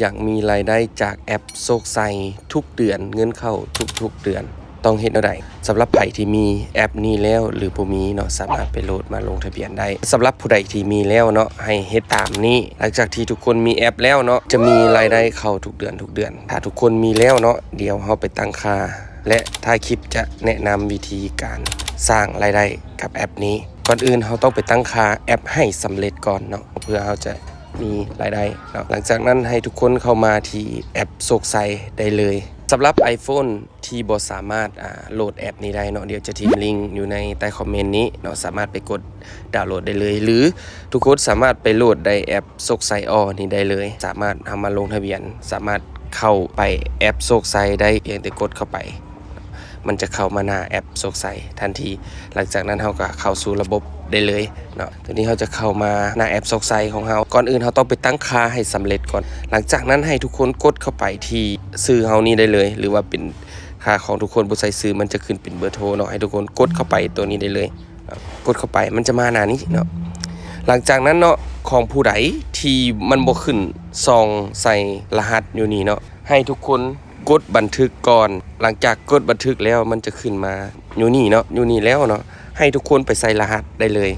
ຢາກມີລາຍໄດ້ຈາກແອັບໂຊກໄຊທຸກເດືອນ, ເງິນເຂົ້າທຸກໆເດືອນ, ຕ້ອງເຮັດແນວໃດ? ສຳລັບໃຜທີ່ມີແອັບນີ້ແລ້ວ ຫຼື ບໍ່ມີເນາະ, ສາມາດໄປໂຫຼດມາລົງທະບຽນໄດ້. ສຳລັບຜູ້ໃດທີ່ມີແລ້ວເນາະ, ໃຫ້ເຮັດຕາມນີ້. ຫຼັງຈາກທີ່ທຸກຄົນມີແອັບແລ້ວເນາະ, ຈະມີລາຍໄດ້ເຂົ້າທຸກເດືອນ, ທຸກເດືອນ. ຖ້າທຸກຄົນມີແລ້ວເນາະ, ດຽວເຮົາໄປຕັ້ງຄ່າ ແລະ ທ້າຍຄລິບຈະແນະນຳວິທີການສ້າງລາຍໄດ້ກັບແອັບນີ້. ກ່ອນອື່ນເຮົາຕ້ອງໄປຕັ້ງຄ່າແອັບໃຫ້ສຳເລັດກ່ອນເນາະ, ເພື່ອເຮົາຈະມີລາຍໄດ້ເນາະ. ຫຼັງຈາກນັ້ນໃຫ້ທຸກຄົນເຂົ້າມາທີ່ແອັບໂຊກໄຊໄດ້ເລີຍ. ສຳລັບ iPhone ທີ່ບໍ່ສາມາດ ອ່າ ໂຫຼດແອັບນີ້ໄດ້ເນາະ, ດຽວຈະຖິ້ມລິງຢູ່ໃນໃຕ້ຄອມເມັນນີ້ເນາະ, ສາມາດໄປກົດດາວໂຫຼດໄດ້ເລີຍ ຫຼື ທຸກຄົນສາມາດໄປໂຫຼດໄດ້ແອັບໂຊກໄຊອໍນີ້ໄດ້ເລີຍ. ສາມາດເຮົາມາລົງທະບຽນ, ສາມາດເຂົ້າໄປແອັບໂຊກໄຊໄດ້, ພຽງແຕ່ກົດເຂົ້າໄປ ມັນຈະເຂົ້າມາໜ້າແອັບໂຊກໄຊທັນທີ. ຫຼັງຈາກນັ້ນເຮົາກໍເຂົ້າສູ່ລະບົບໄດ້ເລີຍເນາະ. ຕົວນີ້ເຮົາຈະເຂົ້າມາໜ້າແອັບໂຊກໄຊຂອງເຮົາ. ກ່ອນອື່ນເຮົາຕ້ອງໄປຕັ້ງຄ່າໃຫ້ສຳເລັດກ່ອນ. ຫຼັງຈາກນັ້ນໃຫ້ທຸກຄົນກົດເຂົ້າໄປທີ່ຊື່ເຮົານີ້ໄດ້ເລີຍ ຫຼືວ່າເປັນ ຖ້າຂອງທຸກຄົນບໍ່ໃສ່ຊື່ ມັນຈະຂຶ້ນເປັນເບີໂທເນາະ. ໃຫ້ທຸກຄົນກົດເຂົ້າໄປຕົວນີ້ໄດ້ເລີຍເນາະ, ກົດເຂົ້າໄປມັນຈະມາໜ້ານີ້ເນາະ. ຫຼັງຈາກນັ້ນເນາະ, ຂອງຜູ້ໃດທີ່ມັນບໍ່ຂຶ້ນຊ່ອງໃສ່ລະຫັດຢູ່ນີ້ເນາະ, ໃຫ້ທຸກຄົນ ກົດບັນທຶກກ່ອນ. ຫຼັງຈາກກົດບັນທຶກແລ້ວ ມັນຈະຂຶ້ນມາຢູ່ນີ້ເນາະ, ຢູ່ນີ້ແລ້ວເນາະ, ໃຫ້ທຸກຄົນໄປໃສ່ລະຫັດໄດ້ເລີຍ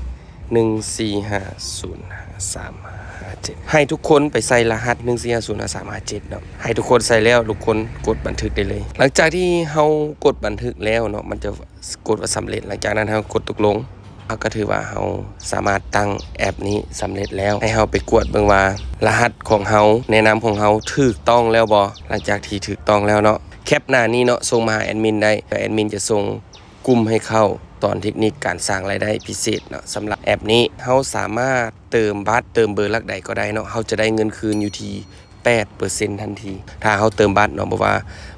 ໜຶ່ງສີ່ຫ້າສູນຫ້າສາມຫ້າເຈັດ. ໃຫ້ທຸກຄົນໄປໃສ່ລະຫັດ ໜຶ່ງສີ່ຫ້າສູນຫ້າສາມຫ້າເຈັດເນາະ. ໃຫ້ທຸກຄົນໃສ່ແລ້ວ ທຸກຄົນກົດບັນທຶກໄດ້ເລີຍ. ຫຼັງຈາກທີ່ເຮົາກົດບັນທຶກແລ້ວເນາະ, ມັນຈະ ກົດວ່າສຳເລັດ. ຫຼັງຈາກນັ້ນເຮົາກົດຕົກລົງ, ເຮົາກໍຖືວ່າເຮົາສາມາດຕັ້ງແອັບນີ້ສຳເລັດແລ້ວ. ໃຫ້ເຮົາໄປກວດເບິ່ງວ່າລະຫັດຂອງເຮົາ, ແນະນຳຂອງເຮົາຖືກຕ້ອງແລ້ວບໍ່? ຫຼັງຈາກທີ່ຖືກຕ້ອງແລ້ວເນາະ, ແຄັບໜ້ານີ້ເນາະ, ສົ່ງມາຫາແອັດມິນໄດ້. ແອັດມິນຈະສົ່ງກຸ່ມໃຫ້ເຂົ້າຕອນເທັກນິກການສ້າງລາຍໄດ້ພິເສດເນາະ. ສຳລັບແອັບນີ້ເຮົາສາມາດເຕີມບັດ, ເຕີມເບີຫຼັກໃດກໍໄດ້ເນາະ, ເຮົາຈະໄດ້ເງິນຄືນຢູ່ທີ່ ແປດເປີເຊັນທັນທີ. ຖ້າເຮົາເຕີມບັດເນາະ, ບໍ່ວ່າ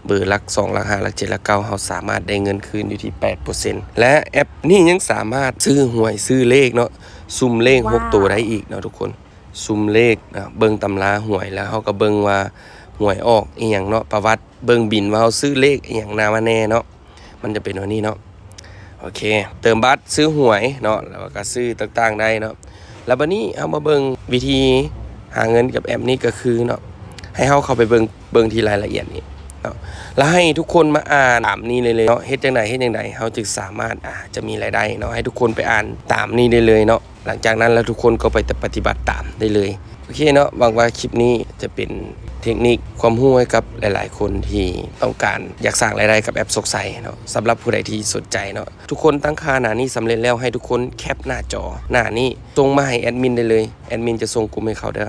ເບີຫຼັກສອງ, ຫຼັກຫ້າ, ຫຼັກເຈັດ, ຫຼັກເກົ້າ, ເຮົາສາມາດໄດ້ເງິນຄືນຢູ່ທີ່ແປດເປີເຊັນ. ແລະ ແອັບນີ້ຍັງສາມາດຊື້ຫວຍ, ຊື້ເລກເນາະ, ຊຸ່ມເລກ ວ້າວ ຫົກໂຕໄດ້ອີກເນາະທຸກຄົນ. ຊຸ່ມເລກນະ, ເບິ່ງຕຳລາຫວຍ ແລ້ວເຮົາກໍເບິ່ງວ່າຫວຍອອກອີ່ຫຍັງເນາະ, ປະຫວັດ, ເບິ່ງບິນວ່າເຮົາຊື້ເລກອີ່ຫຍັງນາມາແນ່ເນາະ. ມັນຈະເປັນແນວນີ້ເນາະ. ໂອເຄ ເຕີມບັດ, ຊື້ຫວຍເນາະ, ແລ້ວກໍຊື້ຕ່າງໆໄດ້ເນາະ. ແລ້ວບັດນີ້ເຮົາມາເບິ່ງວິທີຫາເງິນກັບແອັບນີ້ກໍຄືເນາະ, ໃຫ້ເຮົາເຂົ້າໄປເບິ່ງ, ເບິ່ງທີ່ລາຍລະອຽດນີ້ເນາະ, ແລ້ວໃຫ້ທຸກຄົນມາອ່ານຕາມນີ້ເລີຍເນາະ. ເຮັດຈັ່ງໃດ, ເຮັດຈັ່ງໃດເຮົາຈຶ່ງສາມາດ ອ່າ ຈະມີລາຍໄດ້ເນາະ, ໃຫ້ທຸກຄົນໄປອ່ານຕາມນີ້ໄດ້ເລີຍເນາະ. ຫຼັງຈາກນັ້ນແລ້ວທຸກຄົນກໍໄປປະຕິບັດຕາມໄດ້ເລີຍ. ໂອເຄເນາະ, ຫວັງວ່າຄລິບນີ້ຈະເປັນເທັກນິກຄວາມຮູ້ໃຫ້ກັບຫຼາຍໆຄົນທີ່ຕ້ອງການຢາກສ້າງລາຍໄດ້ກັບແອັບໂຊກໄຊເນາະ. ສຳລັບຜູ້ໃດທີ່ສົນໃຈເນາະ, ທຸກຄົນຕັ້ງຄ່າໜ້ານີ້ສຳເລັດແລ້ວ, ໃຫ້ທຸກຄົນແຄັບໜ້າຈໍໜ້ານີ້ ສົ່ງມາໃຫ້ແອັດມິນໄດ້ເລີຍ, ແອັດມິນຈະສົ່ງກຸ່ມໃຫ້ເຂົາເດີ້.